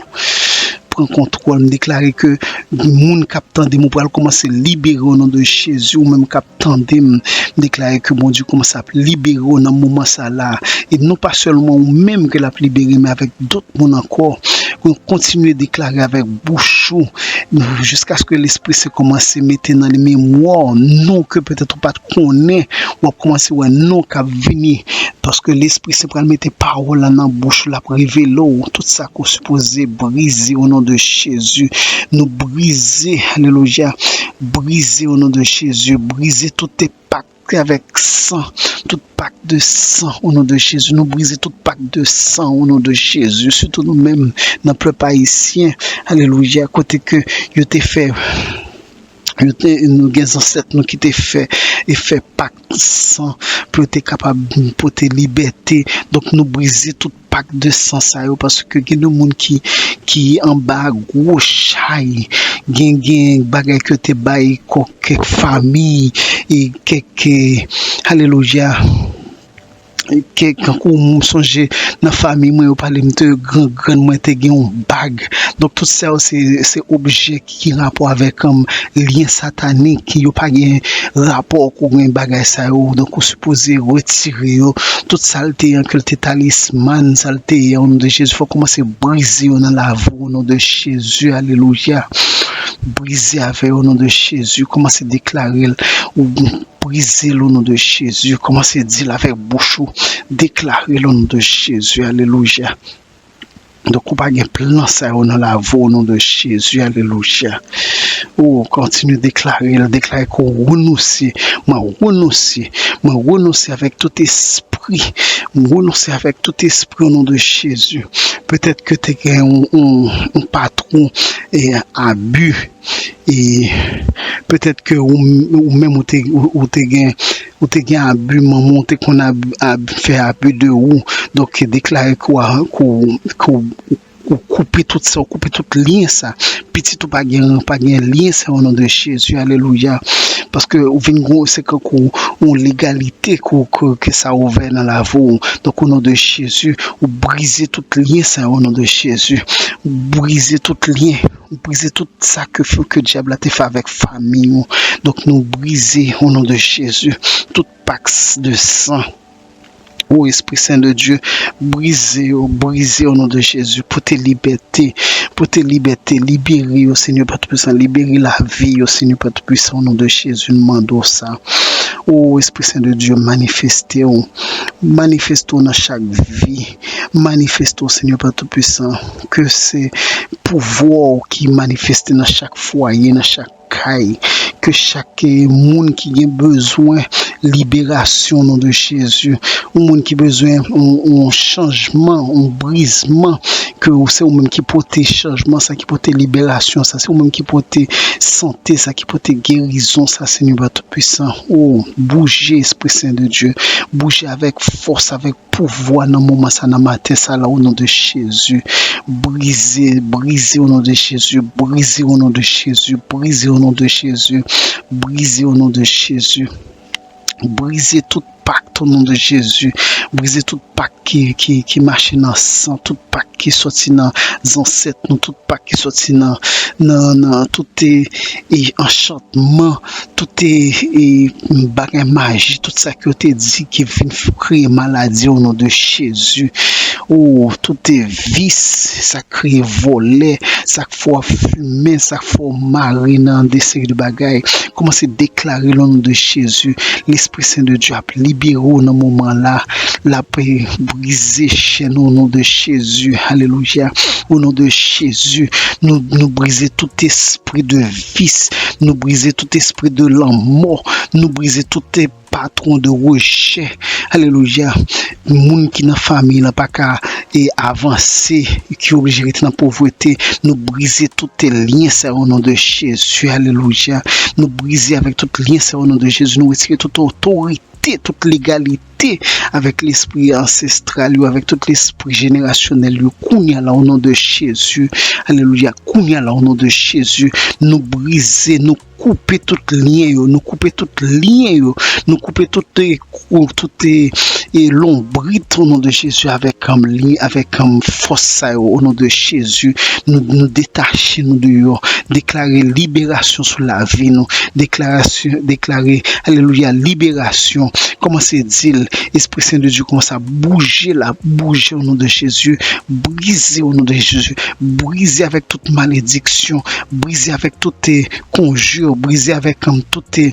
Pran kontwòl. M deklare ke moun k ap tande m, ou pral kòmanse libere, o non de Jezi. Ou menm k ap tande m, m deklare ke Bondye kòmanse ap libere w nan moman sa la. E non pa sèlman ou menm ke l ap libere, men avèk dòt moun ankò. Ou kontinye deklare avèk bouch ou, jiskaske Lespri Sen kòmanse mete nan memwa w non ke petèt ou pa t konnen, w ap kòmanse wè non k ap vini. Paske Lespri Sen pral mete pawòl la nan bouch ou, l ap revele w tout sa ke w sipoze brize, o non de Jezi. Nou brize, alelouya, brize, o non de Jezi, brize tout pak avèk san, tout pak de san, o non de Jezi. Nou brize tout pak de san, o non de Jezi. Sitou nou menm nan pèp ayisyen, alelouya, kote ke yo te fè, yo te, nou gen zansèt nou ki te fè, e fè pak san pou yo te kapab pote libète. Donk, nou brize tout pak de san sa yo, paske gen de moun ki, ki anba gwo chay, gen, gen bagay ke yo te bay kò kèk fanmi, e kèk, e, alelouya, kèk, kankou m sonje nan fanmi mwen, yo pale m de gran grann mwen te gen yon bag. Donk, tout sa yo, se, se objè ki rapò avèk, um, lyen satanik, yo pa gen rapò ak ou gen bagay sa yo. Donk, ou sipoze retire yo. Tout sa l te ye, ke l te talisman, sa l te ye, o non de Jezi, fò w kòmanse brize yo nan lavi w, o non de Jezi, alelouya. Brize avè yo, o non de Jezi, kòmanse deklare l. Ou brize l, o non de Jezi, kòmanse di l avèk bouch ou, deklare l, o non de Jezi, alelouya. Donk, ou pa gen plan sa yo nan lavi w, o non de Jezi, alelouya. O, kontinye deklare l, deklare ke w renonse. Mwen renonse, mwen renonse avèk tout espri, mwen renonse avèk tout espri, o non de Jezi. Petèt ke te gen yon, yon, yon patwon, e, abi, e petèt ke ou, ou menm ou te, ou, ou te gen, ou te gen abi, manman w te konn abi, abi, fè abi de ou. Donk, deklare ke w, ke w, ke w, ou koupe tout sa, ou koupe tout lyen sa. Pitit ou pa gen, pa gen lyen sa, o non de Jezi, alelouya. Paske ou vin gon, se kankou yon legalite ke, ke, ke sa ouvè nan lavi w. Donk, o non de Jezi, ou brize tout lyen sa, o non de Jezi. Ou brize tout lyen, ou brize tout sa ke, ke dyab la te fè avèk fanmi w. Donk, nou brize, o non de Jezi, tout pak de san. O Espri Sen de Dye, brize yo, brize, o non de Jezi, pote libète, pote libète, libere yo, Senyè Pè Toupisan, libere lavi yo, Senyè Pè Toupisan, o non de Jezi, n mande w sa. O Espri Sen de Dye, manifeste w, manifeste w nan chak vi, manifeste w, Senyè Pè Toupisan, ke se pouvwa w ki manifeste nan chak fwaye, nan chak kay, ke chak eh, moun ki gen bezwen liberasyon, o non de Jezi. Yon moun ki bezwen yon, yon chanjman, yon brizman, ke ou se ou menm ki pote chanjman sa, ki pote liberasyon sa, se ou menm ki pote sante sa, ki pote gerizon sa, Senyè Pè Toupisan. O, bouje, Espri Sen de Dye, bouje avèk fòs, avèk pouvwa nan moman sa, nan maten sa la, o non de Jezi. Brize, brize, o non de Jezi, brize, o non de Jezi, brize, o non de Jezi, brize, o non de Jezi. Brize tout pak, o non de Jezi. Brize tout pak ki, ki, ki mache nan san, tout pak ki soti nan zansèt nou, tout pak ki soti nan, nan, nan tout e, e anchantman, tout e, e bagay maji, tout sa ke yo te di ki vin f- kreye maladi, o non de Jezi. O, tout e vis, sa k kreye vòlè, sa k fè w ap fimen, sa k fè w mare nan de seri de bagay. Kòmanse deklare, o non de Jezi. Lespri Sen de Dye ap libere w nan moman la. L ap eh, brize chèn, o non de Jezi. Alelouya. O non de Jezi, nou, nou brize tout espri de vis. Nou brize tout espri de lanmò. Nou brize tout eh, patwon de rejè. Alelouya. Moun ki nan fanmi la pa ka eh, avanse, ki oblije rete nan povrete. Nou brize tout eh, lyen sa yo, o non de Jezi. Alelouya. Nou brize avèk tout lyen sa yo, o non de Jezi. Nou retire tout otorite, tout legalite avèk lespri ansestral yo, avèk tout lespri jenerasyonèl yo. Kounye a la, o non de Jezi. Alelouya. Kounye a la, o non de Jezi. Nou brize, nou koupe tout lyen yo, nou koupe tout lyen yo, nou koupe tout, eh, kou- tout eh, eh, lonbrit, o non de Jezi, avèk um, lyen, avèk um, fòs sa yo, o non de Jezi. Nou, nou detache nou de yo, deklare liberasyon sou lavi nou, deklarasyon, deklare, alelouya, liberasyon. Kòmanse di l, Espri Sen de Dye kòmanse ap bouje la, bouje, o non de Jezi, brize, o non de Jezi, brize avèk tout malediksyon, brize avèk tout eh, konji, brize avèk um, tout eh,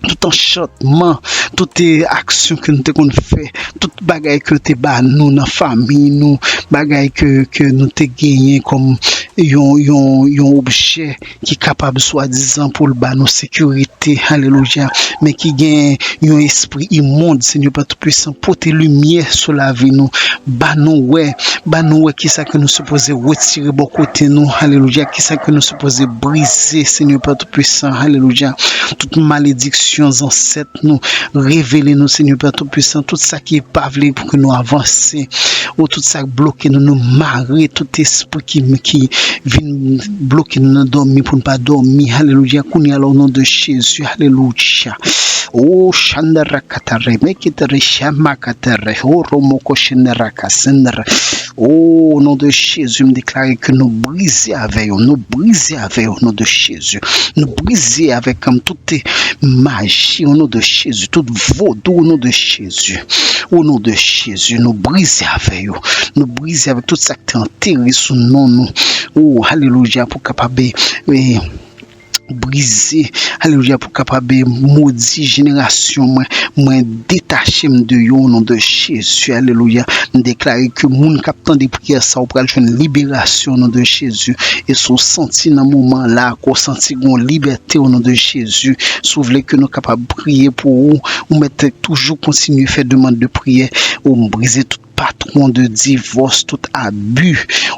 tout anchantman, tout eh, aksyon ke nou te konn fè, tout bagay ke yo te ba nou nan fanmi nou, bagay ke, ke nou te genyen kòm yon, yon, yon objè ki kapab swadizan pou l ba nou sekirite, alelouya, men ki gen yon espri imond, Senyè Pè Toupisan, pote limyè sou lavi nou, ba nou wè, ba nou wè kisa ke nou sipoze retire bò kote nou, alelouya, kisa ke nou sipoze brize, Senyè Pè Toupisan, alelouya, tout malediksyon zansèt nou, revele nou, Senyè Pè Toupisan, tout sa ki pa vle pou ke nou avanse, o tout sa k bloke nou, nou mare tout espri ki, ki vin bloke nou nan dòmi pou nou pa dòmi. Alelouya. Kounye a la, o non de Jezi. Alelouya. O shandarakatare, mekitare, shamakatare, o romoko shendarakasendra. O non de Jezi, m deklare ke nou brize avè yo, nou brize avè yo, o non de Jezi. Nou brize avèk um, tout maji, o non de Jezi, tout vodou, o non de Jezi. O non de Jezi, nou brize avè yo. Nou brize avèk tout sa k te antere sou non nou. O, alelouya, pou kapab eh, brize, alelouya, pou kapab eh, modi jenerasyon mwen. Mwen detache m de yo, o non de Jezi, alelouya. M deklare ke moun k ap tande priyè sa, ou pral jwenn liberasyon, o non de Jezi. E si w santi nan moman la, ke w santi gen yon libète, o non de Jezi, si w vle ke nou kapab priye pou ou, ou mèt toujou kontinye fè demann de priyè. O, m brize tout patwon de divòs, tout abi,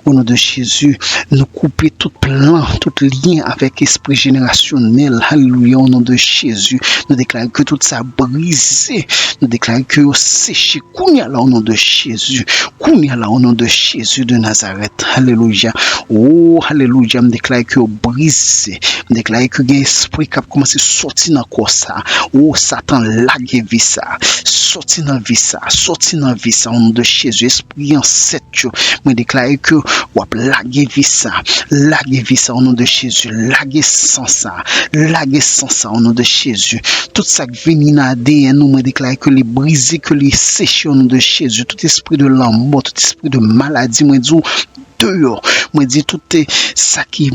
o non de Jezi. Nou koupe tout plan, tout lyen avèk espri jenerasyonèl. Alelouya, o non de Jezi. Nou deklare ke tout sa brize. Nou deklare ke yo seche kounye a la, o non de Jezi. Kounye a la, o non de Jezi de Nazarèt. Alelouya. O, alelouya. M deklare ke yo brize. M deklare ke gen espri k ap kòmanse sòti nan kò sa. O, Satan, lage vi sa. Sòti nan vi sa. Sòti nan vi sa, o non de Jezi. Espri ansèt yo. Mwen deklare ke w ap lage vi sa. Lage vi sa, o non de Jezi. Lage san sa. Lage san sa, o non de Jezi. Tout sa k vini nan A D N nou, mwen deklare ke li brize, ke li seche, o non de Jezi. Tout espri de lanmò, tout espri de maladi, mwen di w, deyò. Mwen di tout sa ki,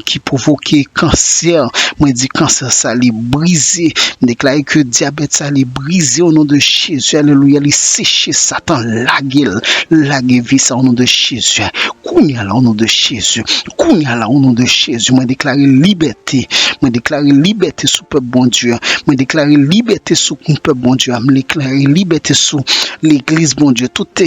ki pwovoke kansè, mwen di kansè sa li brize. M deklare ke dyabèt sa li brize o non de Jezi. Alelouya, li seche. Satan, lage l, lage vi sa o non de Jezi. Kounye a la o non de Jezi. Kounye a la o non de Jezi. Mwen deklare libète. Mwen deklare libète sou pèp Bondye a. Mwen deklare libète sou pèp Bondye a. Mwen deklare libète sou legliz Bondye. Tout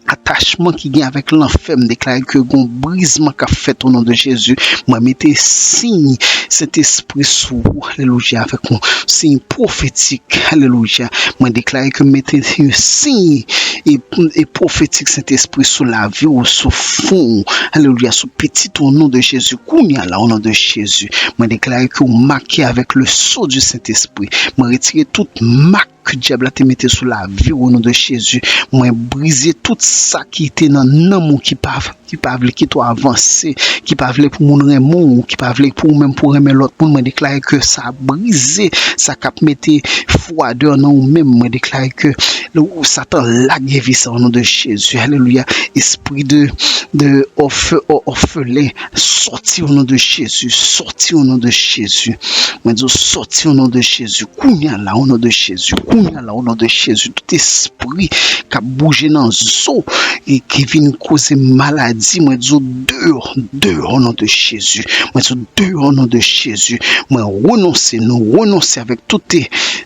atachman ki gen avèk lanfè, m deklare ke gon brizman k ap fèt o non de Jezi. Mwen mete siy Sentespri sou ou, alelouya, avèk yon siy pwofetik, alelouya. Mwen deklare ke m mete yon siy e, e pwofetik Sentespri sou lavi w, sou fon w, alelouya, sou pitit ou o non de Jezi. Kounye a la o non de Jezi, mwen deklare ke w make avèk le so di Sentespri. Mwen retire tout mak ke dyab la te mete sou lavi w o non de Jezi. Mwen brize tout sa ki te nan nanm ou ki pa, ki pa vle kite w avanse, ki pa vle pou moun renmen w, ki pa vle pou ou menm pou renmen lòt moun. Mwen deklare ke sa brize, sa k ap mete fwadè nan ou menm. Mwen deklare ke Satan lage vi sa o non de Jezi. Alelouya. Espri de, de òfe-, òfelen, sòti o non de Jezi, sòti o non de Jezi. Mwen di w sòti o non de Jezi. Kounye a la o non de Jezi. Kounye a la o non de Jezi. Tout espri k ap bouje nan zo e ki vin koze maladi, mwen di w deyò, deyò o non de Jezi. Mwen di w deyò o non de Jezi. Mwen renonse, nou renonse avèk tout,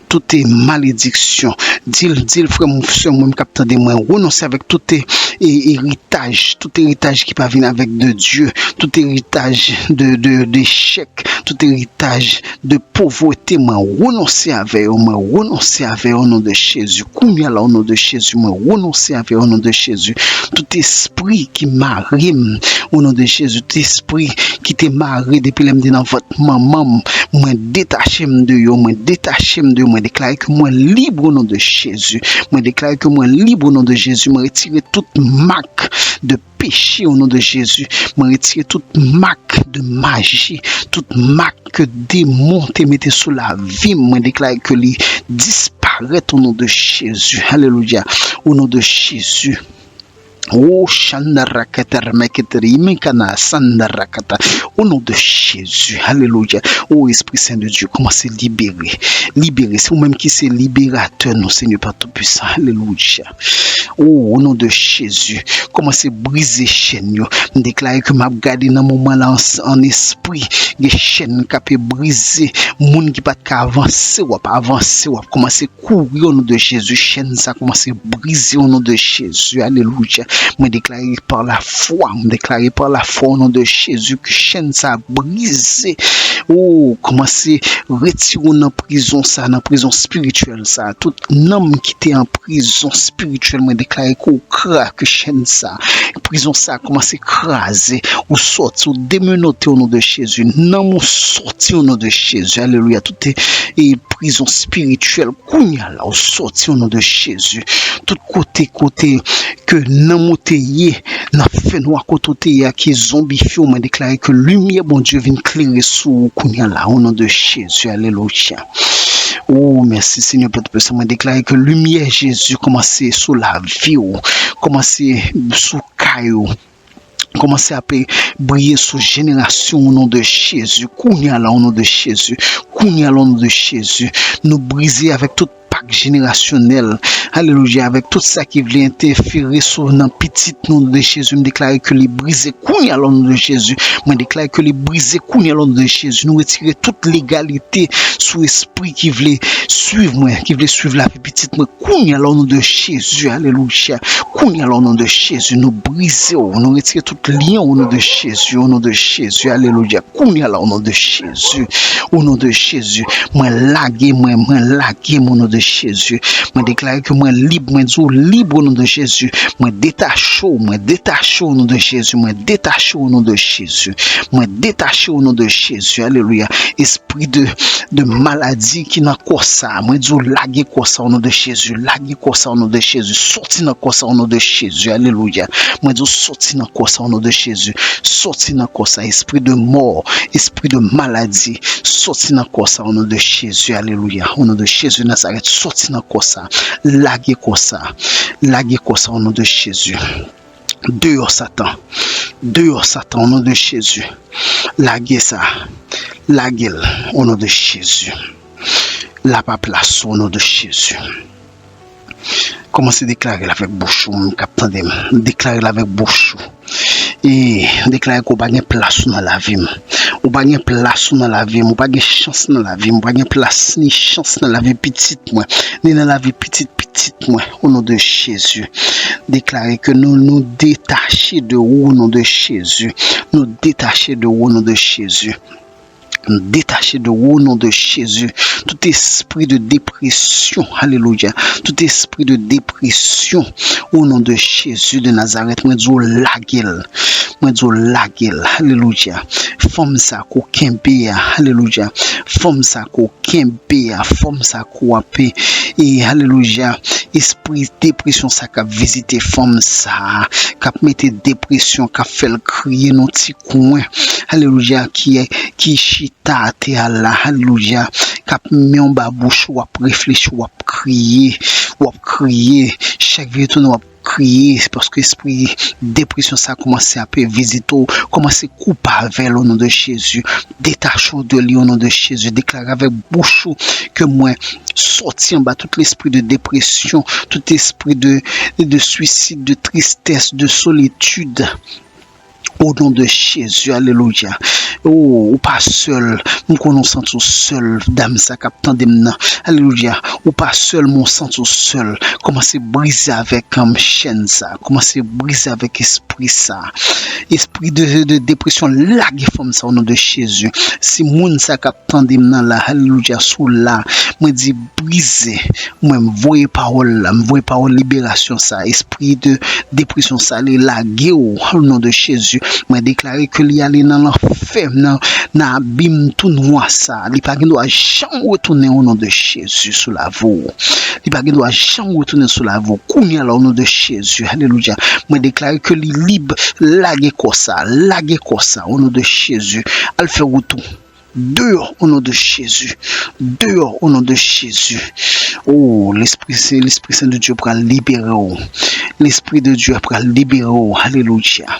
tout malediksyon. Di l, di l, frè m, sè m, mwen k ap tande, mwen renonse avèk tout e, eritaj, tout eritaj ki pa vin avèk de Dye, tout eritaj de, de, dechèk, tout eritaj de povrete, mwen renonse avè yo, mwen renonse avè yo o non de Jezi. Kounye a la o non de Jezi, mwen renonse avè yo o non de Jezi. Tout espri ki mare m o non de Jezi, tout espri ki te mare depi lè m te nan vant manman m, mwen detache m de yo, mwen detache m de yo, mwen deklare ke mwen lib o non de Jezi. Mwen deklare ke mwen lib o non de Jezi. Mwen retire tout mak de peche o non de Jezi. Mwen retire tout mak de maji, tout mak ke demon te mete sou lavi m. Mwen deklare ke li disparèt o non de Jezi. Alelouya. O non de Jezi. O shandarakata remeketere imekana sandarakata. O non de Jezi. Alelouya. O Espri Sen de Dye, kòmanse libere. Libere. Se ou menm ki se liberatè nou, Senyè Pè Toupisan. Alelouya. O, o non de Jezi, kòmanse brize chèn yo. M deklare ke m ap gade nan moman la an, an espri. Gen chèn k ap brize. Moun ki pa t ka avanse, w ap avanse, w ap kòmanse kouri o non de Jezi. Chèn sa kòmanse brize o non de Jezi. Alelouya. Mwen deklare pa lafwa, m deklare pa lafwa o non de Jezi ke chèn sa brize. O, kòmanse retire w nan prizon sa, nan prizon espirityèl sa. Tout nanm ki te an prizon espirityèl, mwen deklare ke w kraze chèn sa. Prizon sa kòmanse kraze. Ou sòti, ou demenote o non de Jezi. Nanm ou sòti o non de Jezi. Alelouya. Tout e, e prizon espirityèl, kounye a la, ou sòti o non de Jezi. Tout kote, kote ke nanm ou te ye, nan fènwa kote ou te ye a ki zonbifye w, mwen deklare ke limyè Bondye vin klere sou ou kounye a la, o non de Jezi, alelouya. O, mèsi, Senyè, pou tout sa. Mwen deklare ke limyè Jezi kòmanse sou lavi w, kòmanse sou kay ou, kòmanse ap briye sou jenerasyon, o non de Jezi. Kounye a la, o non de Jezi. Kounye a la, o non de Jezi. Nou brize avèk tout pak jenerasyonèl. Alelouya. Avèk tout sa ki vle entèfere sou nan pitit nou, o non de Jezi, m deklare ke li brize kounye a la, o non de Jezi. Mwen deklare ke li brize kounye a la, o non de Jezi. Nou retire tout legalite sou espri ki vle swiv mwen, ki vle swiv lavi pitit mwen. Kounye a la, o non de Jezi, alelouya. Kounye a la, o non de Jezi, nou brize w, nou retire tout lyen, o non de Jezi, o non de Jezi, alelouya. Kounye a la, o non de Jezi, o non de Jezi, mwen lage mwen, mwen lage m, o non de Jezi. Mwen deklare ke mwen lib, mwen di w lib, o non de Jezi. Mwen detache w, mwen detache w, o non de Jezi, mwen detache w, o non de Jezi. Mwen detache w, o non de Jezi, alelouya. Espri de, de maladi ki nan kò sa, mwen di w lage kò sa, o non de Jezi, lage kò sa, o non de Jezi, sòti nan kò sa, o non de Jezi, alelouya. Mwen di w sòti nan kò sa, o non de Jezi, sòti nan kò sa, espri de mò, espri de maladi, sòti nan kò sa, o non de Jezi, alelouya. O non de Jezi Nazarèt, sòti nan kò sa, lage kò sa, lage kò sa, o non de Jezi. Deyò Satan. Deyò Satan, o non de Jezi. Lage sa. Lage l, o non de Jezi. La pa plas ou, o non de Jezi. Kòmanse deklare l avèk bouch ou, moun k ap tande m. Deklare l avèk bouch ou. E deklare ke w pa gen plas ou nan lavi m. Ou pa gen plas ou nan lavi m. Ou pa gen chans nan lavi m. Ou pa gen plas ni chans nan lavi pitit mwen, ni nan lavi pitit pitit mwen. O non de Jezi. Deklare ke nou, nou detache de ou, o non de Jezi. Nou detache de ou, o non de Jezi. Nou detache de ou, o non de Jezi. Tout espri de depresyon, alelouya. Tout espri de depresyon, o non de Jezi de Nazarèt, mwen di w lage l. Mwen di w lage l, alelouya. Fanm sa ke w kenbe a, alelouya. Fanm sa ke w kenbe a, fanm sa ke w ap, e, alelouya. Espri depresyon sa k ap vizite fanm sa, k ap mete depresyon, k ap fè l kriye nan ti kwen, alelouya, ki, ki chita atè a la, alelouya, k ap men anba bouch ou, w ap reflechi, w ap kriye, w ap kriye, chak vire tounen w ap kriye, se paske espri depresyon sa kòmanse ap vizite w, kòmanse koupe avè l o non de Jezi, detache w de li o non de Jezi, deklare avèk bouch ou ke mwen sòti anba tout lespri de depresyon, tout espri de, de swisid, de tristès, de solitid. O non de Jezi, alelouya. O, ou pa sèl. M konnen w santi w sèl, dam sa k ap tande m nan. Alelouya. Ou pa sèl, men w santi w sèl. Kòmanse brize avèk, um, chèn sa. Kòmanse brize avèk espri sa. Espri de, de depresyon, lage fanm sa, o non de Jezi. Si moun sa k ap tande m nan la, alelouya, si w la, mwen di brize. Mwen, m voye pawòl la, m voye pawòl liberasyon sa, espri de depresyon sa, li lage w, o non de Jezi. Mwen deklare ke li ale nan lanfè, nan, nan abim tou nwa sa. Li pa gen dwa janm retounen, o non de Jezi, sou lavi w. Li pa gen dwa janm retounen sou lavi w. Kounye a la, o non de Jezi, alelouya. Mwen deklare ke li lib, lage kò sa, lage kò sa, o non de Jezi. Al fè wout ou. Deyò, o non de Jezi. Deyò, o non de Jezi. O, Lespri Sen, Lespri Sen de Dye pral libere w. Lespri de Dye pral libere w. Alelouya.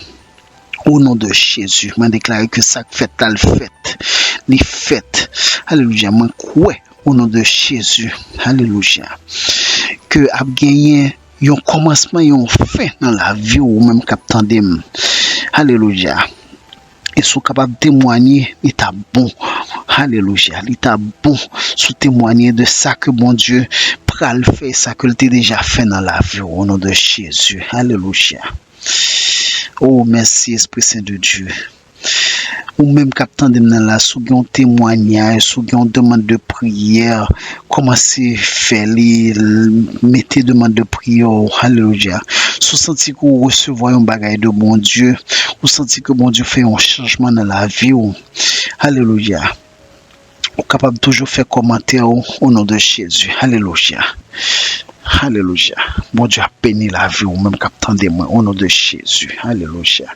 O non de Jezi, mwen deklare ke sa k fèt la, l fèt. Li fèt. Alelouya. Mwen kwè, o non de Jezi. Alelouya. Ke ap genyen yon kòmansman, yon fen nan lavi w, ou menm k ap tande m. Alelouya. E si w kapab temwanye, li t ap bon. Alelouya. Li t ap bon si w temwanye de sa ke Bondye pral fè, sa ke l te deja fè nan lavi w, o non de Jezi. Alelouya. O, mèsi, Espri Sen de Dye. Ou menm k ap tande m nan la, si w gen yon temwanyaj, si w gen yon demann de priyè, kòmanse fè li, l-, mete demann de priyè w. Alelouya. Si w santi ke w resevwa yon bagay de Bondye, ou santi ke Bondye fè yon chanjman nan lavi w. Alelouya. Ou kapab toujou fè kòmantè w, o non de Jezi. Alelouya. Alelouya. Bondye ap beni lavi w, ou menm k ap tande mwen, o non de Jezi. Alelouya.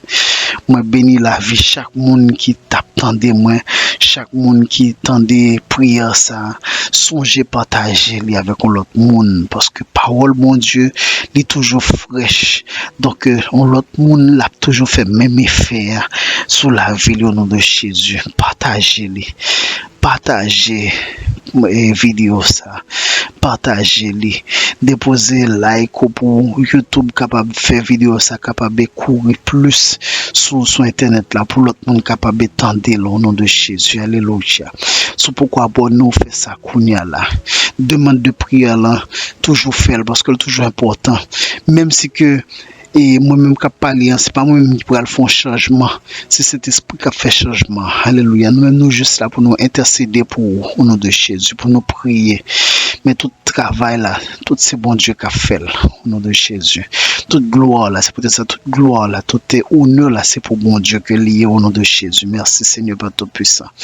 Mwen beni lavi chak moun ki t ap tande mwen, chak moun ki tande priyè sa. Sonje pataje li avèk yon lòt moun, paske pawòl Bondye, li toujou frèch. Donk, euh, yon lòt moun, l ap toujou fè menm efè a sou lavi li, o non de Jezi. Pataje li. Pataje, eh, videyo sa. Pataje li. Depoze like ou pou YouTube kapab fè videyo sa kapab kouri plis sou, sou entènèt la pou lòt moun kapab tande l o non de Jezi. Alelouya. Si w poko abòne w, fè sa kounye a la. Demann de priyè lan, toujou fè l paske l toujou enpòtan. Menm si ke E mwen menm k ap pale an, se pa mwen menm ki pral fè yon chanjman. Se Sentespri k ap fè chanjman. Alelouya. Nou menm, nou jis la pou nou entèsede pou ou, o non de Jezi, pou nou priye. Men tout travay la, tout se Bondye k ap fè l, o non de Jezi. Tout glwa la, se poutèt sa, tout glwa la, tout onè la, se pou Bondye ke li ye, o non de Jezi. Mèsi, Senyè Pè Toupisan.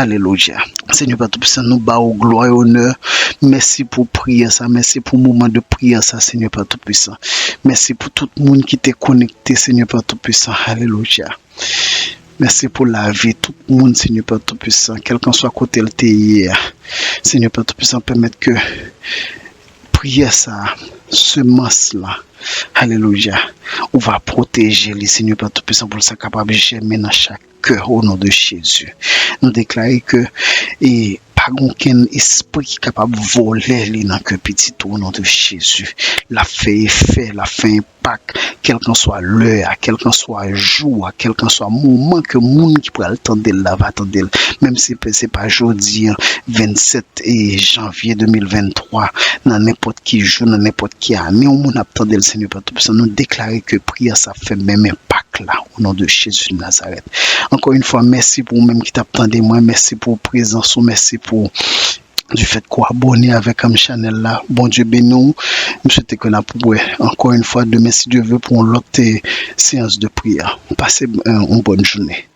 Alelouya. Senyè Pè Toupisan, nou ba ou glwa e onè. Mèsi pou priyè sa, mèsi pou moman de priyè sa, Senyè Pè Toupisan. Mèsi pou tout moun ki te konekte, Senyè Pè Toupisan. Alelouya. Mèsi pou lavi tout moun, Senyè Pè Toupisan, kèlkanswa kote l te ye a. Senyè Pè Toupisan, pèmèt ke priyè sa a, semans la, alelouya, ou va pwoteje li, Senyè Pè Toupisan, pou sa kapab jèmen nan chak kè, o non de Jezi. Nou deklare ke e pa gen okenn espri ki kapab vòlè li nan kè pitit ou, o non de Jezi. L ap fè efè, l ap fè enpak, kèlkanswa lè a, kèlkanswa jou a, kèlkanswa moman ke moun ki pral tande l la va tande l. Menm si se pa jodi a, vennsèt janvye de mil venntwa, nan nenpòt ki jou, nan nenpòt ki ane, yon moun ap tande l, Senyè Pè Toupisan, nou deklare ke priyè sa ap fè menm enpak la, o non de Jezi de Nazarèt. Ankò yon fwa, mèsi pou ou menm ki t ap tande mwen, mèsi pou prezans ou, mèsi pou du fèt ke w abòne avèk chanèl la. Bondye beni w. M swete ke n ap wè ankò yon fwa demen, si Dye vle, pou yon lòt eh, seyans de priyè. Pase eh, yon bòn jounen.